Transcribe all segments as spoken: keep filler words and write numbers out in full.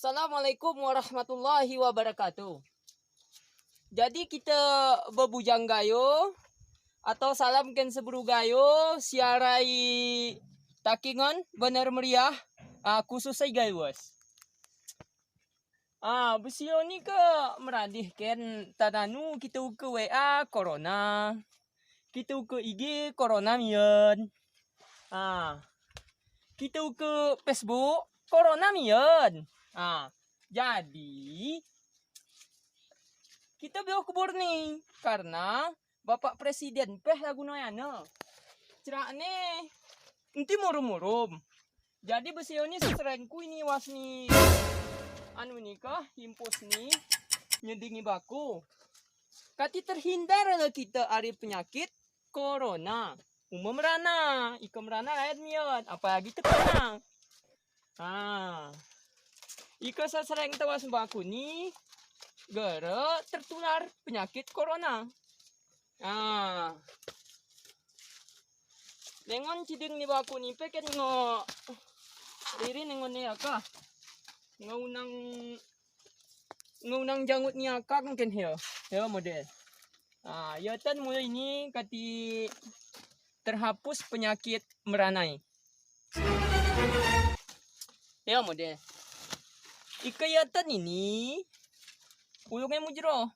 Assalamualaikum warahmatullahi wabarakatuh. Jadi kita bebujang gayo atau salam kén sebru gayo, siarai takingan bener meriah, ah, khusus ay gayo, Bos. Ah, besiyo ni ke meradih kén tananu kita uke W A corona. Kita uke I G corona miyan. Ah, kita uke Facebook corona miyan. Ah, jadi kita beyo kubur ni karena Bapak Presiden peh lagu noyana. Cerak ne, enti murum-murum. Jadi besiyo ni seserengku ini was ni anu ni kah, himpus ni, nyedingi baku. Kati terhindar le kita ari penyakit corona. Uma merana, ika merana lain miyan, apalagi tekena. Ah. Ika sesereng tewas baku ni, gera tertular penyakit corona. Ah. Nengon ciding ni baku ni peken ngo diri nengon ni aka. Ngo unang, ngo unang jangut ni aka mungkin heo. Heo model. Ah, yatan mulai ini kati terhapus penyakit meranai. Heo model. Ika yatan ini ulungnya mujro.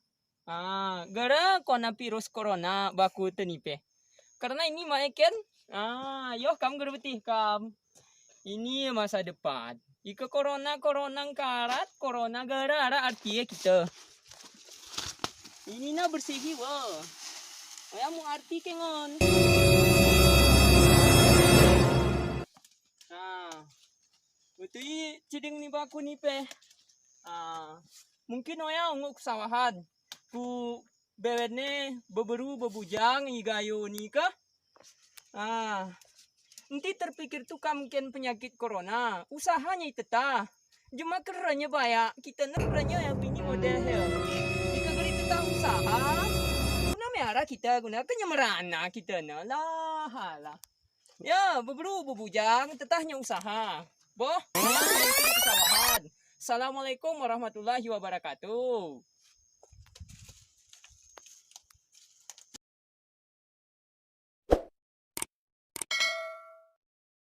Ah, gera kona virus corona baku tenipe. Karena ini maeken, ah, yoh kam gera betih kam. Ini masa depan. Ika corona, corona ngkarat, corona gera ara artie kita. Ini na bersihi wa. Oya mu arti kengon. Nah, betul i ciding ni baku nipe. Ah, mungkin oya ungu kesawahan. Ku bewene beberu bebujang igayo ni kah. Ah, enti terpikir tu kam kén penyakit corona, usahanya itetah. Jema keranya baya, kita ne keranya ya bini model heo. Ika geri tetah usaha, guna miara kita, guna kenyemerana kita ne. Lah, alah. Ya, beberu bebujang, tetahnya usaha. Boh, kesawahan. Assalamualaikum warahmatullahi wabarakatuh.